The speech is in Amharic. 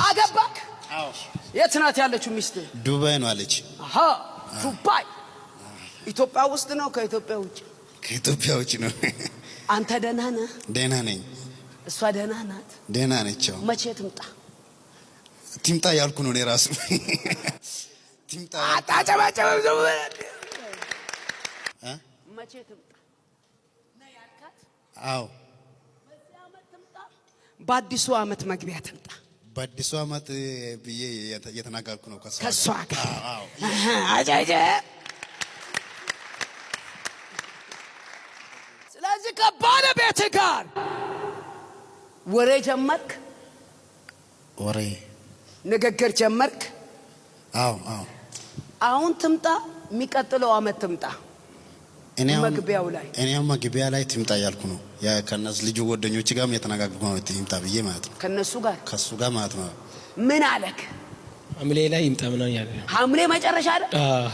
አገባክ? የት ናት ያለችው ሚስትህ? ዱባይ ነው አለች። አሃ፣ ዱባይ። ኢትዮጵያ ውስጥ ነው ከኢትዮጵያ ውጭ? ከኢትዮጵያ ውጭ ነው። አንተ ደህና ነህ? ደህና ነኝ። እሷ ደህና ናት? ደህና ነች። መቼ ትምጣ? ትምጣ ያልኩ ነው እኔ ራሱ፣ ትምጣ። አታጨባጨብም። እ? መቼ ትምጣ ነው ያልካት? አዎ። በአዲሱ ዓመት መግቢያ ትምጣ። በአዲሱ ዓመት ብዬ እየተናገርኩ ነው ከእሷ ከእሷ ጋር። አዎ። አጃጀ። ስለዚህ ከባለቤት ጋር ወሬ ጀመርክ፣ ወሬ ንግግር ጀመርክ። አዎ። አሁን ትምጣ፣ የሚቀጥለው ዓመት ትምጣ። እኔ አሁን መግቢያው ላይ። እኔ አሁን መግቢያ ላይ ትምጣ እያልኩ ነው። ያ ከእነሱ ልጁ ጓደኞች ጋርም እየተነጋገርኩ ነው ትምጣ ብዬ ማለት ነው። ከነሱ ጋር። ከሱ ጋር ማለት ነው። ምን አለክ? ሐምሌ ላይ ይምጣ ምናምን ያለ ነው። ሐምሌ መጨረሻ አይደል? አዎ።